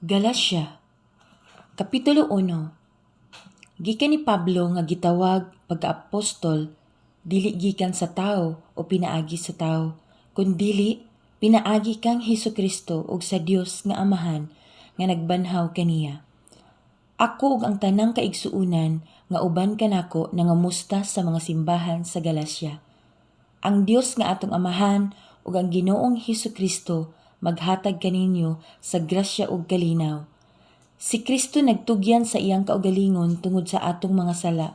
Galacia, Kapitulo 1. Gikan ni Pablo nga gitawag pagkaapostol, dili gikan sa tawo o pinaagi sa tawo, kundili pinaagi kang Hesukristo ug sa Dios nga Amahan nga nagbanhaw kaniya. Ako ug ang tanang kaigsuonan nga uban kanako nangamusta sa mga simbahan sa Galacia. Ang Dios nga atong Amahan ug ang Ginoong Hesukristo maghatag kaninyo sa grasya ug kalinaw. Si Kristo nagtugyan sa iyang kaugalingon tungod sa atong mga sala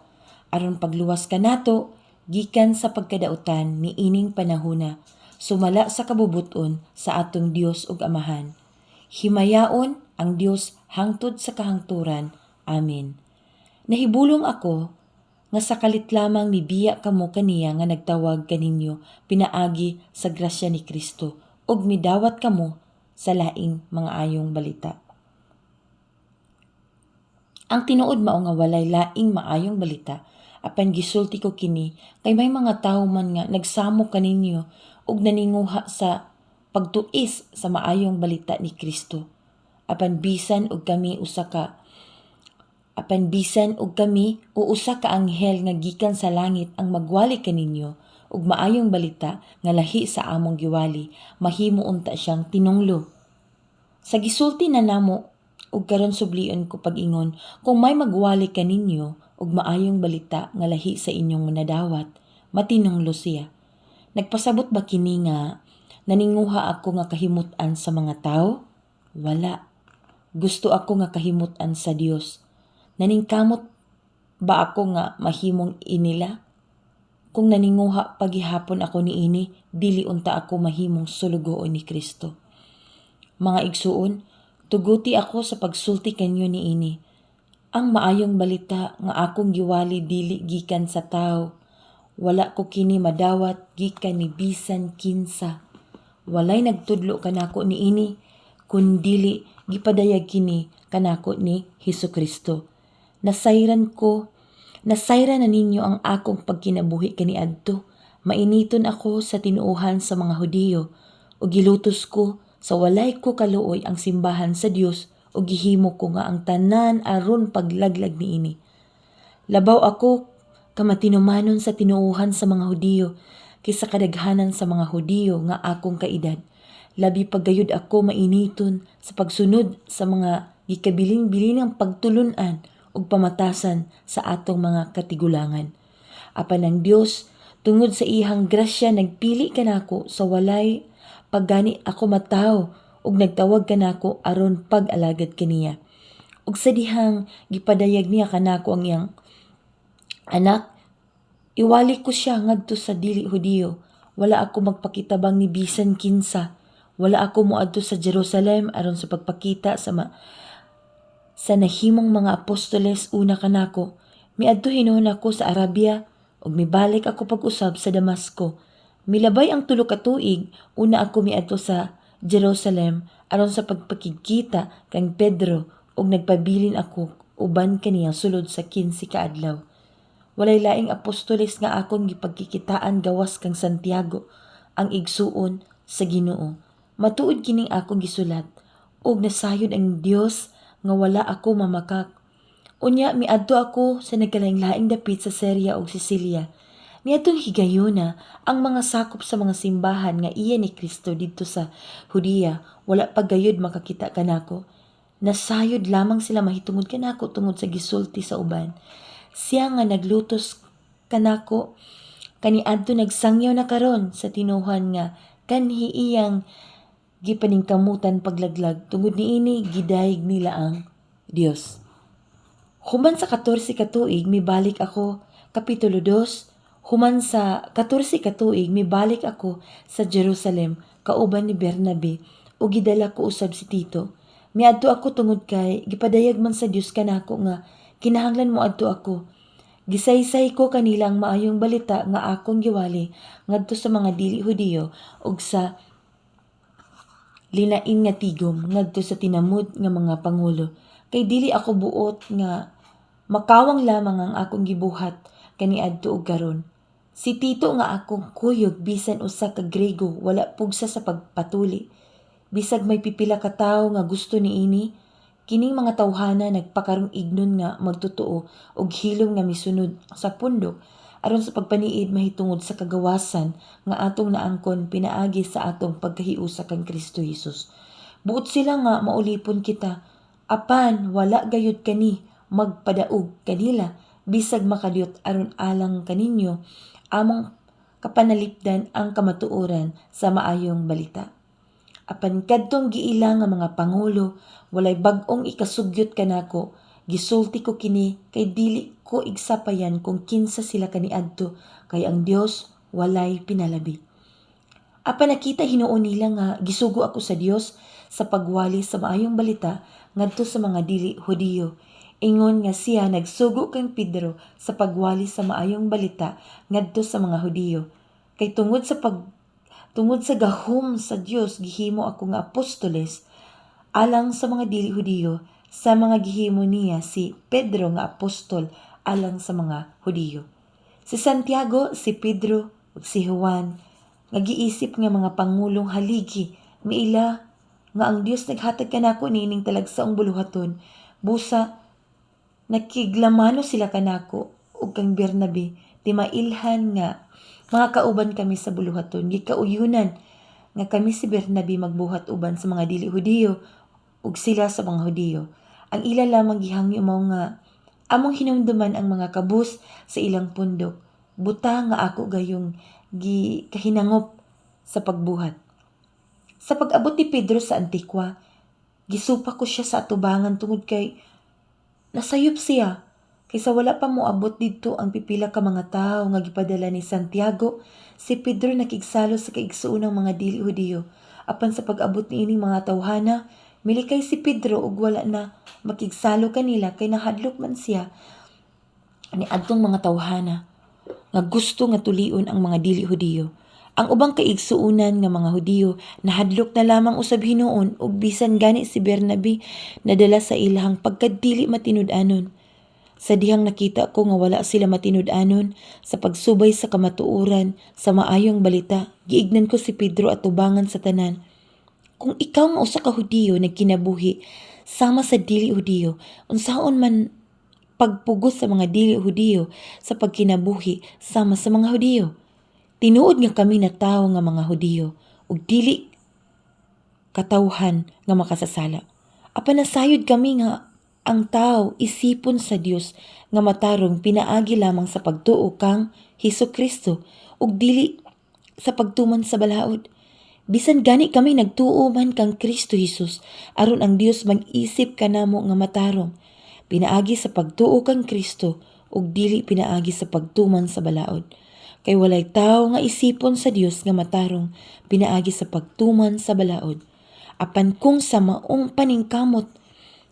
aron pagluwas kanato gikan sa pagkadautan niining panahona, sumala sa kabubut-on sa atong Dios ug Amahan. Himayaon ang Dios hangtod sa kahangturan. Amen. Nahibulong ako nga sa kalit lamang mibiya kamo kaniya nga nagtawag kaninyo pinaagi sa grasya ni Kristo ug midawat kamo sa laing mga ayong balita. Ang tinuod mao nga walay laing maayong balita, apan gisulti ko kini kay may mga tawo man nga nagsamok kaninyo ug naninguha sa pagtuis sa maayong balita ni Kristo. Apan bisan og kami o usa ka anghel nga gikan sa langit ang magwali kaninyo og maayong balita nga lahi sa among giwali, mahimo unta siyang tinunglo. Sa gisulti na namo ug karon sublion ko pag-ingon, kung may magwali kaninyo og maayong balita nga lahi sa inyong nadawat, matinunglo siya. Nagpasabot ba kini nga naninguha ako nga kahimut-an sa mga tawo? Wala. Gusto ako nga kahimut-an sa Dios. Naningkamot ba ako nga mahimong inila? Kung naninguha pa gihapon ako niini, dili unta ako mahimong sulugoon ni Kristo. Mga igsuon, tuguti ako sa pagsulti kanyo niini. Ang maayong balita nga akong giwali dili gikan sa tawo. Wala ko kini madawat gikan ni bisan kinsa. Walay nagtudlo kanako niini, kundili gipadayag kini kanako ni Hesukristo. Nasayran ko, nasayran na ninyo ang akong pagkinabuhi kaniadto. Mainiton ako sa tinuohan sa mga Hudiyo, ug gilutos ko sa walay ko kaluoy ang simbahan sa Dios ug gihimo ko nga ang tanan aron paglaglag niini. Labaw ako kamatinumanon sa tinuohan sa mga Hudiyo kaysa kadaghanan sa mga Hudiyo nga akong kaedad. Labi pa gayud ako mainiton sa pagsunod sa mga gikabilin-bilinang pagtulun-an ug pamatasan sa atong mga katigulangan. Apan ang Dios, tungod sa iyang grasya, nagpili kanako sa walay paggani ako matawo ug nagtawag kanako aron pag-alagad kaniya. Ug sa dihang gipadayag niya kanako ang iyang anak, iwali ko siya ngadto sa dili Hudiyo. Wala ako magpakitabang ni bisan kinsa. Wala ako moadto sa Jerusalem aron sa pagpakita sa nahimong mga apostoles una kanako. Miadto hinuon ako sa Arabia ug mibalik ako pag-usab sa Damasco. Milabay ang 3 ka tuig una ako miadto sa Jerusalem aron sa pagpakigkita kang Pedro ug nagpabilin ako uban kaniya sulod sa 15 ka adlaw. Walay laing apostoles nga akong gipagkikitaan gawas kang Santiago, ang igsuon sa Ginoo. Matuod kining akong gisulat ug nasayod ang Dios nga wala ako mamakak. Unya miadto ako sa nagkalaing-laing dapit sa Syria ug Cilicia. Niadtong higayuna, ang mga sakop sa mga simbahan nga iya ni Kristo didto sa Judea wala pa gayud makakita kanako. Nasayod lamang sila mahitungod kanako tungod sa gisulti sa uban. Siya nga naglutos kanako kaniadto nagsangyaw na karon sa tinuohan nga kanhi iyang gipaningkamutan paglaglag. Tungod niini gidayeg nila ang Dios. Human sa 14 ka tuig mibalik ako, Kapitulo 2. Human sa 14 ka tuig mibalik ako sa Jerusalem kauban ni Bernabe ug gidala ko usab si Tito. Miadto ako tungod kay gipadayag man sa Dios kanako nga kinahanglan moadto ako. Gisaysay ko kanila ang maayong balita nga akong giwali ngadto sa mga dili Hudiyo ug sa linain nga tigom ngadto sa tinamod nga mga pangulo. Kay dili ako buot nga makawang lamang ang akong gibuhat kaniadto ug karon. Si Tito nga akong kuyog, bisan usa ka Grego, wala pugsa sa pagpatuli. Bisag may pipila ka tawo nga gusto niini, Kining mga tawhana nagpakarong ignon nga magtotoo og hilom nga misunod sa pundok aron sa pagpaniid mahitungod sa kagawasan nga atong naangkon pinaagi sa atong pagkahiusa kang Kristo Jesus. Buot sila nga maulipon kita, apan wala gayud kani magpadaog kanila bisag makadiyot aron alang kaninyo among kapanalipdan ang kamatuoran sa maayong balita. Apan kadtong giila nga mga pangulo, walay bag-ong ikasugyot kanako. Gisulti ko kini kay dili ko igsapayan kung kinsa sila kaniadto, kay ang Dios walay pinalabi. Apan nakita hinuon nila nga gisugo ako sa Dios sa pagwali sa maayong balita ngadto sa mga dili Hudiyo. Ingon nga siya nagsugo kang Pedro sa pagwali sa maayong balita ngadto sa mga Hudiyo. Kay tungod sa gahom sa Dios gihimo ako nga apostoles alang sa mga dili Hudiyo, sa mga gihimo niya si Pedro nga apostol alang sa mga Hudiyo. Si Santiago, si Pedro ug si Juan nga giisip nga mga pangulong haligi, miila nga ang Dios naghatag kanako niining talagsaong buluhaton. Busa nakiglamano sila kanako ug kang Bernabe, ti mailhan nga mga kauban kami sa buluhaton. Gikauyunan nga kami si Bernabe magbuhat uban sa mga dili Hudiyo ug sila sa mga Hudiyo. Ang ila lamang gihangyo mao nga among hinumduman ang mga kabus sa ilang pundok. Buta nga ako gayong gikahinangop sa pagbuhat. Sa pag-abot ni Pedro sa Antikwa, gisupa ko siya sa atubangan tungod kay nasayop siya. Kaysa wala pa moabot didto ang pipila ka mga tawo nga gipadala ni Santiago, si Pedro nakigsalo sa kaigsuonang mga dili Hudiyo. Apan sa pag-abot niining mga tawhana, milikay si Pedro ug wala na makigsalo kanila kay nahadlok man siya ni adtong mga tawhana nga gusto nga tulion ang mga dili Hudiyo. Ang ubang kaigsuonan nga mga Hudiyo nahadlok na lamang usab hinuon, ug bisan gani si Bernabe nadala sa ilahang pagkadili matinud-anon. Sa dihang nakita ko nga wala sila matinud-anon sa pagsubay sa kamatuoran sa maayong balita, giignan ko si Pedro atubangan sa tanan. "Kung ikaw nga usa ka Hudiyo nagkinabuhi sama sa dili Hudiyo, unsaon man pagpugos sa mga dili Hudiyo sa pagkinabuhi sama sa mga Hudiyo? Tinuod nga kami natawo nga mga Hudiyo ug dili katawhan nga makasasala. Apan nasayod kami nga ang tao isipon sa Dios nga matarong pinaagi lamang sa pagtuo kang Hesus Kristo ug dili sa pagtuman sa balaod. Bisan gani kami nagtuo man kang Kristo Hesus aron ang Dios mag-isip kanamo nga matarong pinaagi sa pagtuo kang Kristo ug dili pinaagi sa pagtuman sa balaod. Kay walay tao nga isipon sa Dios nga matarong pinaagi sa pagtuman sa balaod. Apan kung sa maong paningkamot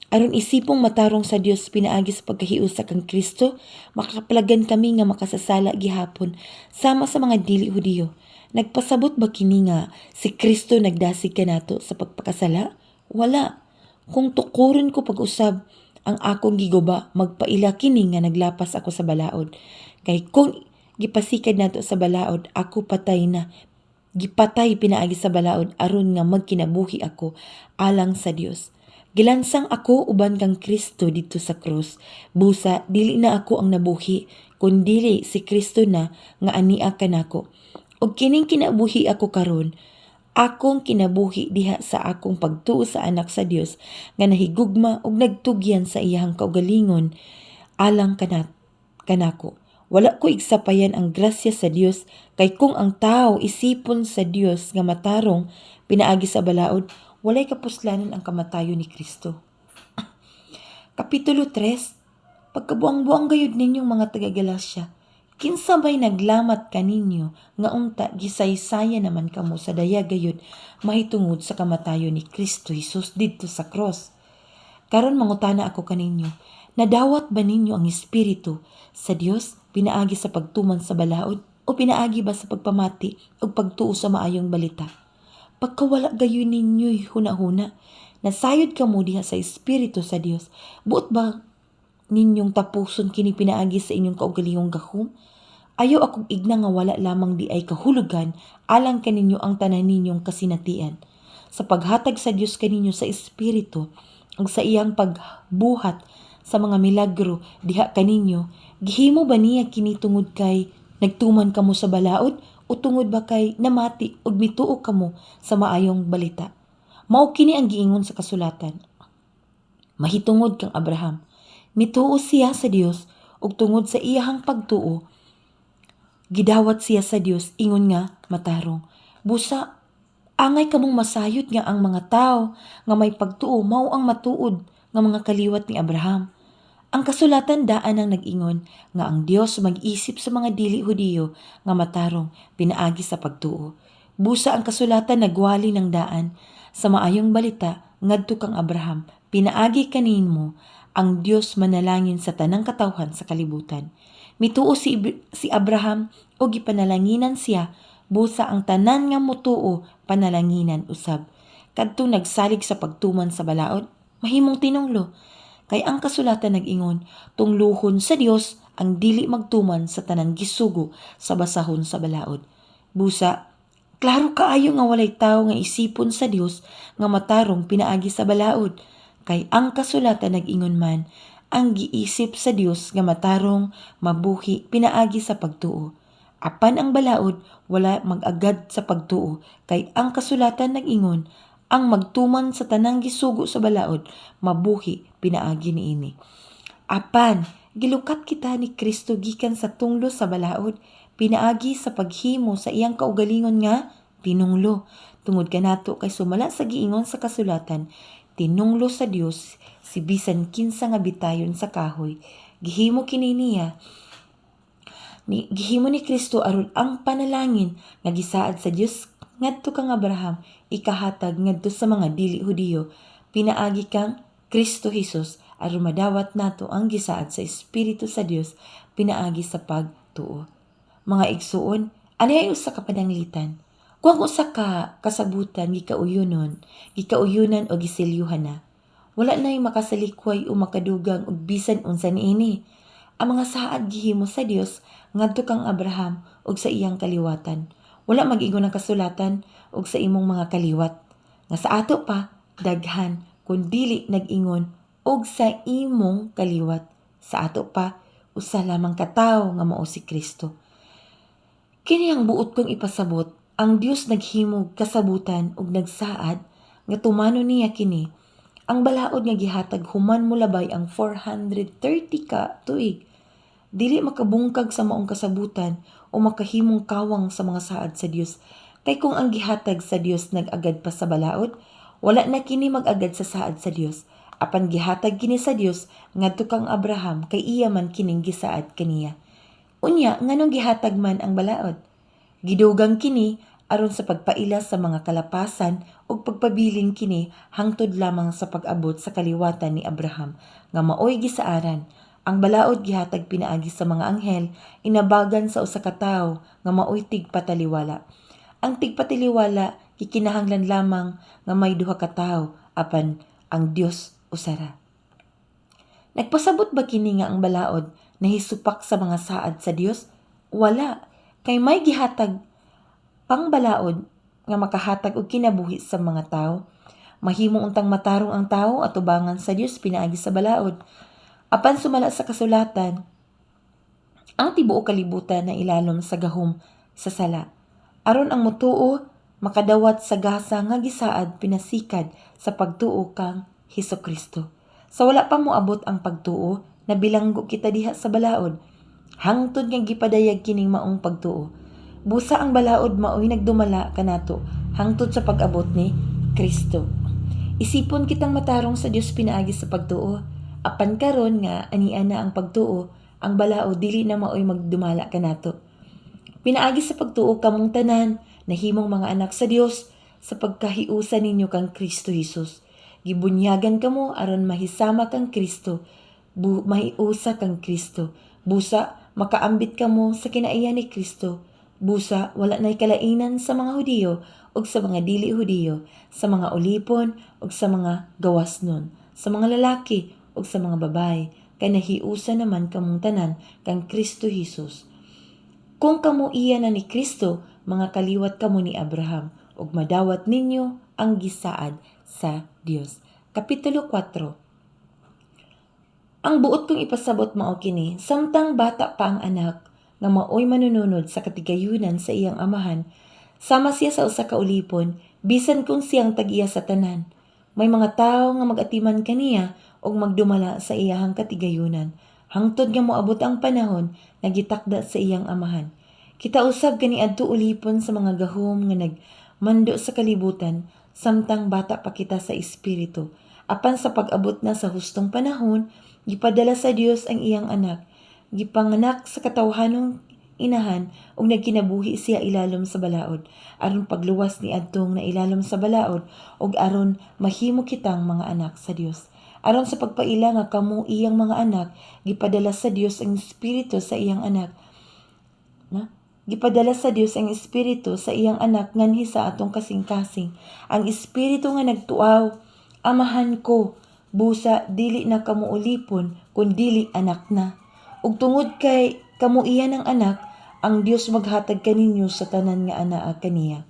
aron isipong matarong sa Dios pinaagi sa pagkahiusa kang Kristo, makaplagan kami nga makasasala gihapon sama sa mga dili Hudiyo. Nagpasabot ba kini nga si Kristo nagdasig kanato sa pagpakasala? Wala. Kung tukuron ko pag-usab ang akong giguba, magpaila kini nga naglapas ako sa balaod. Kay kung gipasikad nato sa balaod, ako patay na. Gipatay pinaagi sa balaod aron nga magkinabuhi ako alang sa Dios. Gilansang ako uban kang Kristo didto sa krus. Busa dili na ako ang nabuhi, kundili si Kristo na nga ania kanako. Ug kining kinabuhi ako karon, akong kinabuhi diha sa akong pagtuo sa Anak sa Dios nga nahigugma ug nagtugyan sa iyahang kaugalingon alang kanako. Wala ko igsapayan ang grasya sa Dios, kay kung ang tao isipon sa Dios nga matarong pinaagi sa balaod, walay kapuslanan ang kamatayon ni Kristo." Kapitulo 3. Pagkabuang-buang gayud ninyong mga taga-Galacia. Kinsa bay naglamat kaninyo nga unta gisaysaya naman kamo sa daya gayud mahitungod sa kamatayon ni Kristo Jesus didto sa cross? Karon mangutana ako kaninyo, nadawat ba ninyo ang Espiritu sa Dios pinaagi sa pagtuman sa balaod o pinaagi ba sa pagpamati ug pagtuo sa maayong balita? Pagkawala gayon ninyo'y huna-huna, nasayod kamo diha sa Espiritu sa Dios. Buot ba ninyong tapuson kini pinaagi sa inyong kaugalingong gahom? Ayaw akong igna nga wala lamang diay kahulugan alang kaninyo ang tanan ninyong kasinatian. Sa paghatag sa Dios kaninyo sa Espiritu ug sa iyang pagbuhat sa mga milagro diha kaninyo, gihimo ba niya kini tungod kay nagtuman kamo sa balaod o tungod ba kay namati ug mituo kamo sa maayong balita? Mao kini ang giingon sa kasulatan: "Mahitungod kang Abraham, mituo siya sa Dios ug tungod sa iyahang pagtuo gidawat siya sa Dios ingon nga matarong." Busa angay kamong masayod nga ang mga tawo nga may pagtuo mao ang matuod nga mga kaliwat ni Abraham. Ang kasulatan daan ang nag-ingon nga ang Dios mag-isip sa mga dili Hudiyo nga matarong pinaagi sa pagtuo. Busa ang kasulatan nagwali ng daan sa maayong balita ngadto kang Abraham: "Pinaagi kanimo ang Dios manalangin sa tanang katawhan sa kalibutan." Mituo si Abraham o gipanalanginan siya, busa ang tanan nga motuo panalanginan usab. Kadtong nagsalig sa pagtuman sa balaod, mahimong tinunglo. Kay ang kasulatan nag-ingon, "Tungluhon sa Dios ang dili magtuman sa tanan gisugo sa basahon sa balaod." Busa, klaro kaayo nga walay tawo nga isipon sa Dios nga matarong pinaagi sa balaod. Kay ang kasulatan nag-ingon man, ang giisip sa Dios nga matarong mabuhi pinaagi sa pagtuo. Apan ang balaod wala mag-agad sa pagtuo, kay ang kasulatan nag-ingon, ang magtuman sa tanang gisugo sa balaod mabuhi pinaagi niini. Apan gilukat kita ni Kristo gikan sa tunglo sa balaod pinaagi sa paghimo sa iyang kaugalingon nga tinunglo tungod kanato, kay sumala sa giingon sa kasulatan, "Tinunglo sa Dios si bisan kinsa nga bitayon sa kahoy." Gihimo kini niya ni gihimo ni Kristo aron ang panalangin nga gisaad sa Dios ngadto kang Abraham ikahatag ngadto sa mga dili Hudiyo pinaagi kang Kristo Jesus, aron madawat nato ang gisaad sa Espiritu sa Dios pinaagi sa pagtuo. Mga igsuon, ani ay usa ka pananglitan. Kung ang usa ka kasabutan gikauyunan o giselyuhan na, wala na'y makasalikway o makadugang og bisan unsa niini. Ang mga saad gihimo sa Dios ngadto kang Abraham ug sa iyang kaliwatan. Wala mag-ingon ang kasulatan "ug sa imong mga kaliwat." Nga sa ato pa daghan, kun dili nag-ingon "ug sa imong kaliwat." Sa ato pa usa lamang ka tawo nga mao si Kristo. Kini ang buot kong ipasabot: ang Dios naghimog kasabutan ug nagsaad nga tumanon niya kini. Ang balaod nga gihatag human molabay ang 430 ka tuig, dili makabungkag sa maong kasabutan o makahimong kawang sa mga saad sa Dios. Kay kung ang gihatag sa Dios nag-agad pa sa balaod, wala na kini mag-agad sa saad sa Dios. Apan gihatag kini sa Dios ngadto kang Abraham kay iya man kining gisaad kaniya. Unya, nganong gihatag man ang balaod? Gidugang kini aron sa pagpaila sa mga kalapasan ug pagpabilin kini hangtod lamang sa pag-abot sa kaliwatan ni Abraham nga maoy gisaaran. Ang balaod gihatag pinaagi sa mga anghel, inabagan sa usa ka tawo nga maoy tigpataliwala. Ang tigpataliwala gikinahanglan lamang nga may duha ka tawo, apan ang Dios usa ra. Nagpasabot ba kini nga ang balaod nahisupak sa mga saad sa Dios? Wala, kay may gihatag pang balaod nga makahatag og kinabuhi sa mga tawo. Mahimo untang matarong ang tawo atubangan sa Dios pinaagi sa balaod. Apan sumala sa kasulatan, ang tibuok kalibutan na ilalom sa gahom sa sala, aron ang mutuo makadawat sa gasa nga gisaad pinasikad sa pagtuo kang Hesukristo. Sa wala pa moabot ang pagtuo, nabilanggo kita diha sa balaod hangtod nga gipadayag kining maong pagtuo. Busa ang balaod maoy nagdumala kanato hangtod sa pag-abot ni Kristo. Isipon kitang matarong sa Dios pinaagi sa pagtuo. Apan karon nga ania na ang pagtuo, ang balaod dili na maoy magdumala kanato. Pinaagi sa pagtuo kamong tanan nahimong mga anak sa Dios sa pagkahiusa ninyo kang Kristo Jesus. Gibunyagan kamo aron mahisama kang Kristo, mahiusa kang Kristo. Busa makaambit kamo sa kinaiya ni Kristo. Busa wala na'y kalainan sa mga Hudiyo ug sa mga dili Hudiyo, sa mga ulipon ug sa mga gawasnon, sa mga lalaki ug sa mga babaye, kay nahiusa naman kamong tanan kang Kristo Jesus. Kung kamo iya na ni Kristo, mga kaliwat kamo ni Abraham, ug madawat ninyo ang gisaad sa Dios. Kapitulo 4. Ang buot kong ipasabot mao kini, samtang bata pa ang anak nga maoy manununod sa katigayunan sa iyang amahan, sama siya sa usa ka ulipon, bisan kung siyang tag-iya sa tanan. May mga tawo nga mag-atiman kaniya ug magdumala sa iyahang katigayunan, hangtod nga moabot ang panahon nga gitakda sa iyang amahan. Kita usab kaniadto ulipon sa mga gahom nga nagmando sa kalibutan samtang bata pa kita sa espiritu. Apan sa pag-abot na sa hustong panahon, gipadala sa Dios ang iyang anak. Gipanganak sa katawhanong inahan ug nagkinabuhi siya ilalom sa balaod aron pagluwas ni adtong nailalom sa balaod ug aron mahimo kitang mga anak sa Dios. Aron sa pagpaila nga kamo iyang mga anak, gipadala sa Dios ang espiritu sa iyang anak. Na? Gipadala sa Dios ang espiritu sa iyang anak nganhi sa atong kasing-kasing. Ang espiritu nga nagtuaw, "Amahan ko." Busa dili na kamo ulipon, kun dili anak na. Ug tungod kay kamo iya ng anak, ang Dios maghatag kaninyo sa tanan nga anaa kaniya.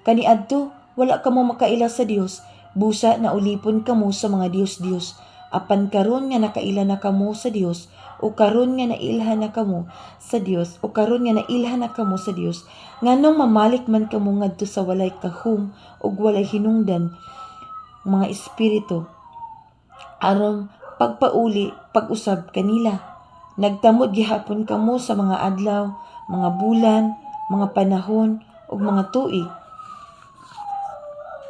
Kaniadto wala kamo makaila sa Dios, busa naulipon kamo sa mga dios-dios. Apan karon nga nakaila na kamo sa Dios, o karon nga nailhan na kamo sa Dios, o karon nga nailhan na kamo sa Dios, nganong mamalik man kamo ngadto sa walay kahum ug walay hinungdan mga espiritu aron pagpauli pag-usab kanila? Nagtamod gihapon kamo sa mga adlaw, mga bulan, mga panahon ug mga tuig.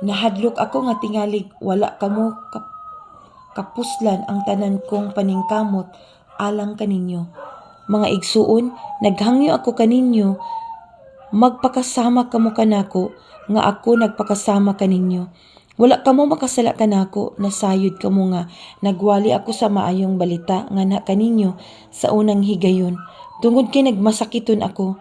Nahadlok ako nga tingalig wala kamo kapuslan ang tanan kong paningkamot alang kaninyo. Mga igsuon, naghangyo ako kaninyo, magpakasama kamo kanako nga ako nagpakasama kaninyo. Wala kamo makasala kanako, nasayod kamo nga nagwali ako sa maayong balita nganha kaninyo sa unang higayon, tungod kay nagmasakiton ako.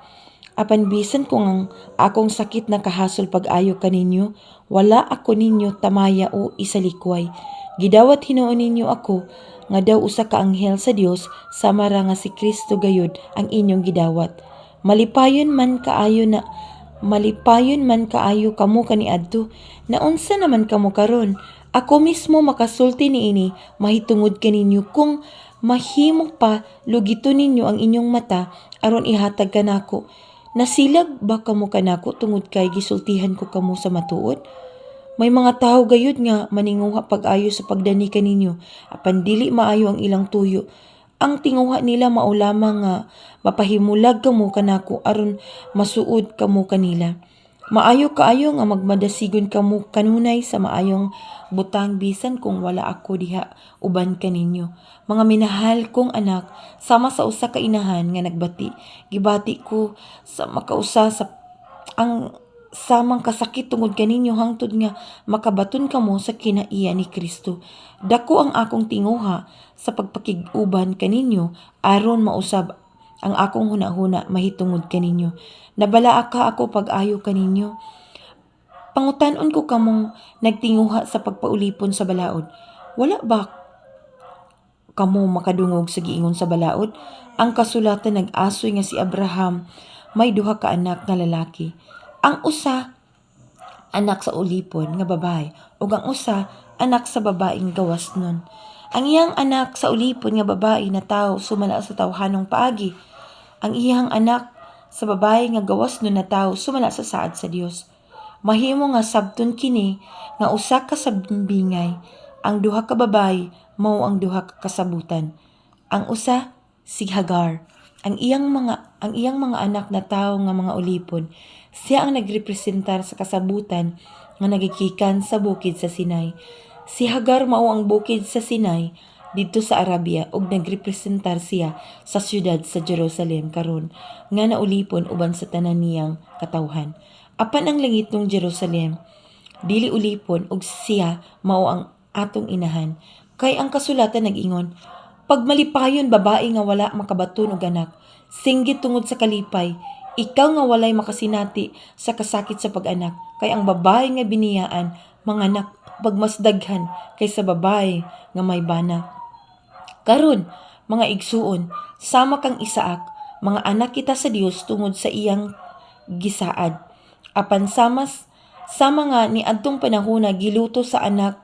Apan bisan kung ang akong sakit nakahasol pag-ayo kaninyo, wala ako ninyo tamaya o isalikway. Gidawat hinuon ninyo ako nga daw usa ka anghel sa Dios, sama ra nga si Kristo gayud ang inyong gidawat. Malipayon man kaayo kamo kaniadto. Naunsa naman kamo karon? Ako mismo makasulti niini mahitungod kaninyo: kung mahimo pa, lugiton ninyo ang inyong mata aron ihatag kanako. Nasilag ba kamo kanako tungod kay gisultihan ko kamo sa matuod? May mga tawo gayud nga maninguha pag-ayo sa pagdani kaninyo, apan dili maayo ang ilang tuyo. Ang tinguha nila mao lamang nga mapahimulag kamo kanako aron masuod kamo kanila. Maayo kaayo nga magmadasigon kamo kanunay sa maayong butang bisan kung wala ako diha uban kaninyo. Mga minahal kong anak, sama sa usa ka inahan nga nagbati, gibati ko sa makausa sa ang samang kasakit tungod kaninyo hangtod nga makabaton kamo sa kinaiya ni Kristo. Dako ang akong tinguha sa pagpakig-uban kaninyo aron mausab ang akong hunahuna mahitungod kaninyo. Nabalaka ako pag-ayo kaninyo. Pangutan-on ko kamong nagtinguha sa pagpaulipon sa balaod. Wala ba kamo makadungog sa giingon sa balaod? Ang kasulatan nag-asoy nga si Abraham may duha ka anak nga lalaki. Ang usa anak sa ulipon nga babae ug ang usa anak sa babaeng gawas nun. Ang iyang anak sa ulipon nga babae natawo sumala sa tawhanong paagi. Ang iyang anak sa babae nga gawas nun natawo sumala sa saad sa Dios. Mahimo nga sabton kini nga usa ka sambingay. Ang duha ka babae mao ang duha ka kasabutan. Ang usa si Hagar. Ang iyang mga anak natawo nga mga ulipon. Siya ang nagrepresentar sa kasabutan nga nagigikan sa bukid sa Sinai. Si Hagar mao ang bukid sa Sinai didto sa Arabia ug nagrepresentar siya sa syudad sa Jerusalem karon nga naulipon uban sa tanan niyang katawhan. Apan ang langitnong Jerusalem dili ulipon ug siya mao ang atong inahan. Kay ang kasulatan nag-ingon, "Pagmalipayon, babae nga wala makabaton og anak, singgit tungod sa kalipay, ikaw nga walay makasinati sa kasakit sa pag-anak, kay ang babae nga biniyaan manganak pagmasdaghan kaysa babae nga may bana." Karon, mga igsuon, sama kang Isaac, mga anak kita sa Dios tungod sa iyang gisaad. Apan sama Sama nga niadtong panahona gilutos sa anak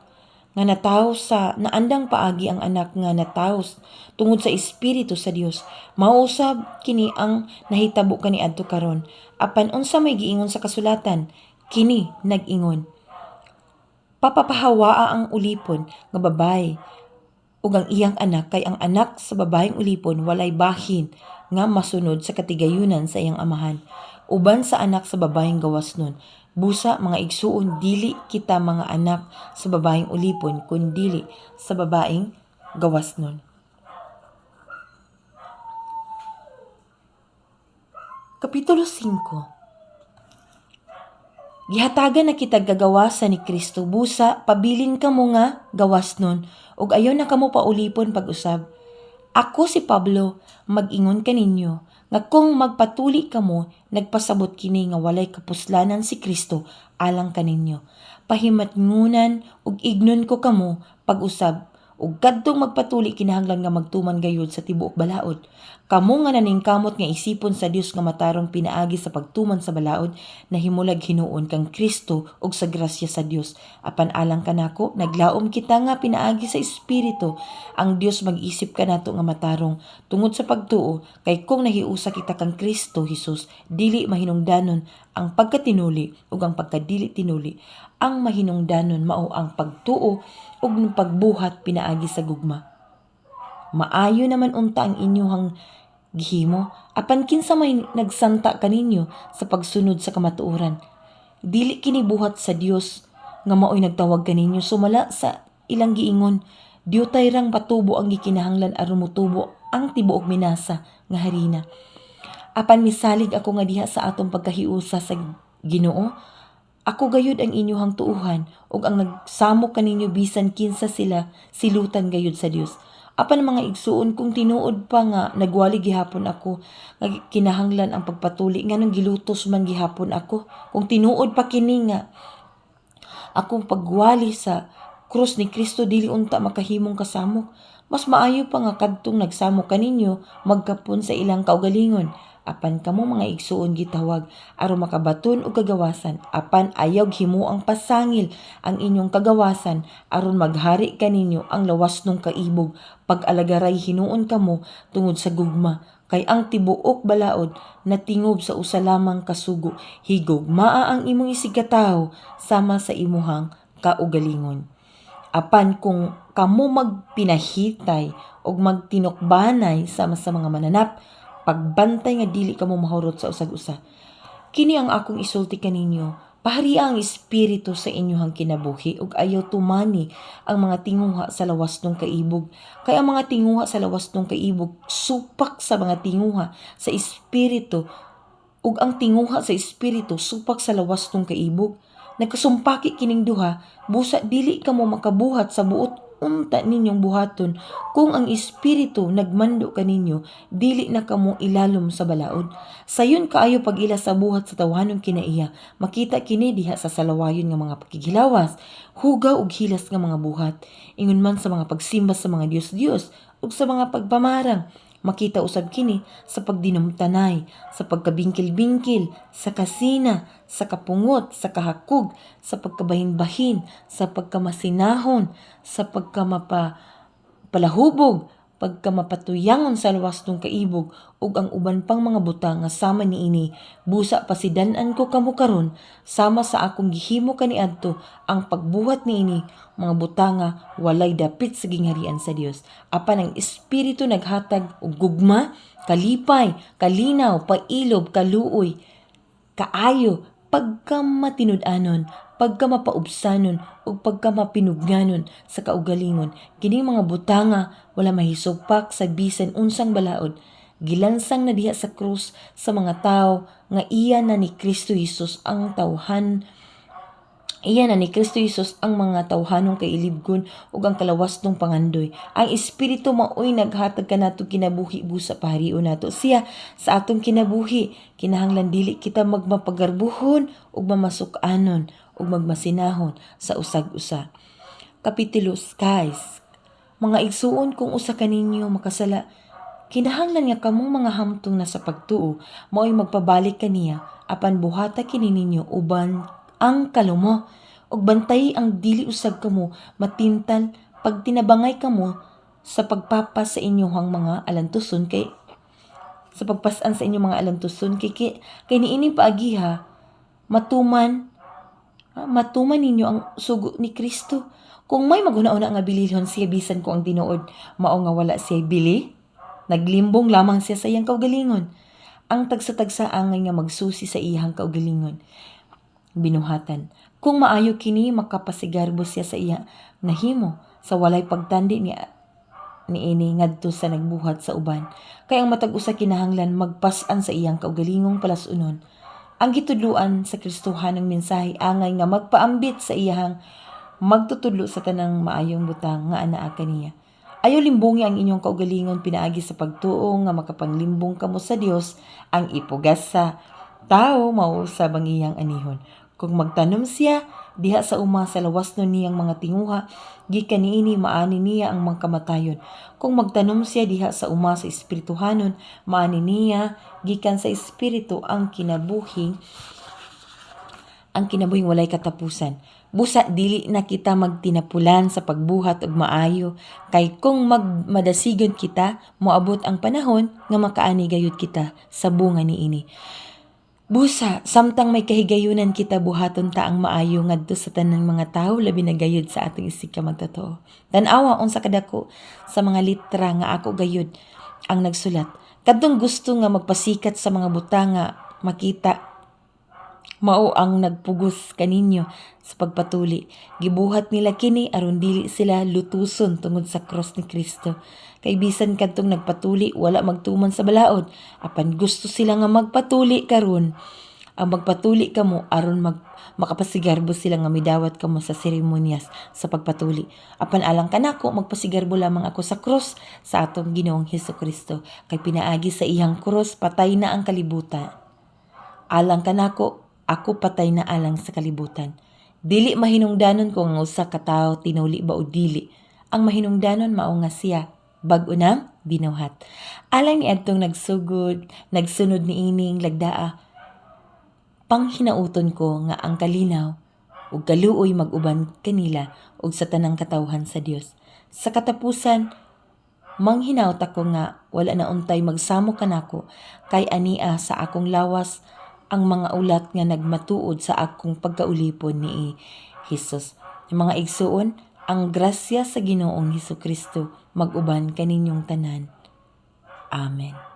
nga natawo sa naandang paagi ang anak nga natawo tungod sa Espiritu sa Dios, mao usab kini ang nahitabo kaniadto karon. Apan unsa may giingon sa kasulatan? Kini nag-ingon, "Papapahawaa ang ulipon nga babaye ug ang iyang anak, kay ang anak sa babaeng ulipon walay bahin nga masunod sa katigayunan sa iyang amahan uban sa anak sa babaeng gawasnon." Busa, mga igsuon, dili kita mga anak sa babaeng ulipon, kundili sa babaeng gawasnon. Kapitulo 5. Gihatagan na kitag kagawasan ni Kristo, busa pabilin kamo nga gawasnon ug ayaw na kamo paulipon pag-usab. Ako si Pablo mag-ingon kaninyo nga kung magpatuli kamo, nagpasabot kini nga walay kapuslanan si Kristo alang kaninyo. Pahimatngunan ug ignon ko kamo pag-usab, ug kadtong magpatuli kinahanglan nga magtuman gayud sa tibuok balaod. Kamo nga naningkamot nga isipon sa Dios nga matarong pinaagi sa pagtuman sa balaod, nahimulag hinuon kang Kristo ug sa grasya sa Dios. Apan alang kanako, naglaom kita nga pinaagi sa Espiritu ang Dios mag-isip kanato nga matarong tungod sa pagtuo, kay kung nahiusa kita kang Kristo Hesus, dili mahinungdanon ang pagkatinuli ug ang pagkadili tinuli. Ang mahinungdanon mao ang pagtuo ug pagbuhat pinaagi sa gugma. Maayo naman unta ang inyuhang gihimo, apan kinsa may nagsanta kaninyo sa pagsunod sa kamatuoran? Dili kini buhat sa Dios nga maoy nagtawag kaninyo. Sumala sa ilang giingon, diutay rang patubo ang gikinahanglan aron motubo ang tibuok minasa nga harina. Apan misalig ako nga diha sa atong pagkahiusa sa Ginoo, ako gayud ang inyuhang tuuhan, ug ang nagsamok kaninyo, bisan kinsa sila, silutan gayud sa Dios. Apan, mga igsuon, kung tinuod pa nga nagwali gihapon ako nga kinahanglan ang pagpatuli, nganong gilutos man gihapon ako? Kung tinuod pa kini nga akong pagwali sa krus ni Kristo dili unta makahimong kasamok, mas maayo pa nga kadtong nagsamok kaninyo magkapon sa ilang kaugalingon. Apan kamo, mga igsuon, gitawag aron makabaton og kagawasan. Apan ayaw himuang pasangil ang inyong kagawasan aron maghari kaninyo ang lawasnong kaibog. Pag-alagaray hinuon kamo tungod sa gugma, kay ang tibuok balaod natingob sa usa lamang kasugo: "Higugmaa ang imong isigkatawo sama sa imuhang kaugalingon." Apan kung kamo magpinahitay og magtinukbanay sama sa mga mananap, pagbantay nga dili kamo mahurot sa usag-usa. Kini ang akong isulti kaninyo: Paharia ang Espiritu sa inyong kinabuhi ug ayaw tumani ang mga tinguha sa lawasnong kaibog. Kay ang mga tinguha sa lawasnong kaibog supak sa mga tinguha sa Espiritu, ug ang tinguha sa Espiritu supak sa lawasnong kaibog. Nagkasumpaki kining duha, busa dili kamo makabuhat sa buot unta ninyong buhaton. Kung ang Espiritu nagmando kaninyo, dili na kamo ilalom sa balaod. Sayon kaayo pag-ila sa buhat sa tawhanong kinaiya. Makita kini diha sa salawayon nga mga pakighilawas, hugaw ug hilas nga mga buhat, ingon man sa mga pagsimba sa mga dios-dios ug sa mga pagpamarang. Makita usab kini sa pagdinumtanay, sa pagkabingkil-bingkil, sa kasina, sa kapungot, sa kahakog, sa pagkabahin-bahin, sa pagkamasinahon, sa pagkamapalahubog, pagkamapatuyangon sa lawasnong kaibog, ug ang uban pang mga butang nga sama niini. Busa pasidan-an ko kamo karon sama sa akong gihimo kaniadto, ang pagbuhat niini mga butanga walay dapit sa gingharian sa Dios. Apan ang Espiritu naghatag og gugma, kalipay, kalinaw, pailob, kaluoy, kaayo, pagkamatinud-anon, pagkamapaubsanon ug pagkamapinugnanon sa kaugalingon. Kining mga butanga wala mahisupak sa bisan unsang balaod. Gilansang na diha sa krus sa mga tawo nga iya na ni Kristo Jesus ang tawhan. Iya na ni Kristo Jesus ang mga tawhanong kailibgon ug ang kalawasnong pangandoy. Ang Espiritu maoy naghatag kanato kinabuhi, busa paharion nato siya sa atong kinabuhi. Kinahanglan dili kita magmapagarbuhon ug mamasuk-anon ug magmasinahon sa usag-usa. Kapitulo 6. Mga igsuon, kung usa kaninyo makasala, kinahanglan nga kamong mga hamtong na sa pagtuo maoy magpabalik kaniya, apan buhata kini ninyo uban Ang kalumo ug bantay ang dili usab kamo matintal pagtinabangay kamo sa pagpapas sa inyong mga alantuson kay sa pagpasan sa inyong mga alantuson kay niining paagiha matuman matuman ninyo ang sugo ni Kristo. Kung may maghuna-una nga bililhon siya bisan ko ang tinuod, mao nga wala siya bili, naglimbong lamang siya sa iyang kaugalingon. Ang tagsa-tagsa angay nga magsusi sa iyang kaugalingon binuhatan. Kung maayo kini, makapasigarbo siya sa iya nahimo sa walay pagtandi ni niini ngadto sa nagbuhat sa uban. Kay ang matag usa kinahanglan magpas-an sa iyang kaugalingong palasunon. Ang gitudloan sa Kristohanong mensahe angay nga magpaambit sa iyahang magtutudlo sa tanang maayong butang nga anaa kaniya. Ayaw limbungi ang inyong kaugalingon pinaagi sa pagtuo nga makapanglimbong kamo sa Dios. Ang ipugas sa tao, mao usab ang iyang anihon. Kung magtanom siya diha sa uma sa lawas nun niyang mga tinguha, gikan niini maani niya ang mga kamatayon. Kung magtanom siya diha sa uma sa espirituhanon, maani niya gikan sa espiritu ang kinabuhing walay katapusan. Busa dili na kita magtinapulan sa pagbuhat og maayo, kay kung magmadasigon kita, moabot ang panahon nga makaani gayud kita sa bunga niini. Busa, samtang may kahigayunan kita, buhaton ta ang maayo ngadto sa tanang mga tawo, labi na gayud sa atong isig ka magtotoo. Tan-awa unsa kadako sa mga litra nga ako gayud ang nagsulat. Kadtong gusto nga magpasikat sa mga butang nga makita mao ang nagpugos kaninyo sa pagpatuli. Gibuhat nila kini aron dili sila lutuson tungod sa cross ni Kristo. Kay bisan kadtong nagpatuli wala magtuman sa balaod, apan gusto sila nga magpatuli karon. Ang magpatuli kamo aron makapasigarbo sila nga midawat kamo sa seremonyas sa pagpatuli. Apan alang kanako, magpasigarbo lamang ako sa krus sa atong Ginoong Hesus Kristo, kay pinaagi sa iyang krus patay na ang kalibutan. Alang kanako, ako patay na alang sa kalibutan. Dili mahinungdanon kung ang usa ka tawo tinuli ba o dili. Ang mahinungdanon mao nga siya bag-o nang binuhat. Alang ni adtong nagsugod, nagsunod niining lagdaa, panghinauton ko nga ang kalinaw ug kaluoy mag-uban kanila ug sa tanang katawhan sa Dios. Sa katapusan, manghinaot ako nga wala na untay magsamo kanako, kay ania sa akong lawas ang mga ulat nga nagmatuod sa akong pagkaulipon ni Jesus. Mga igsuon, ang grasya sa Ginoong Hesus Kristo mag-uban kaninyong tanan. Amen.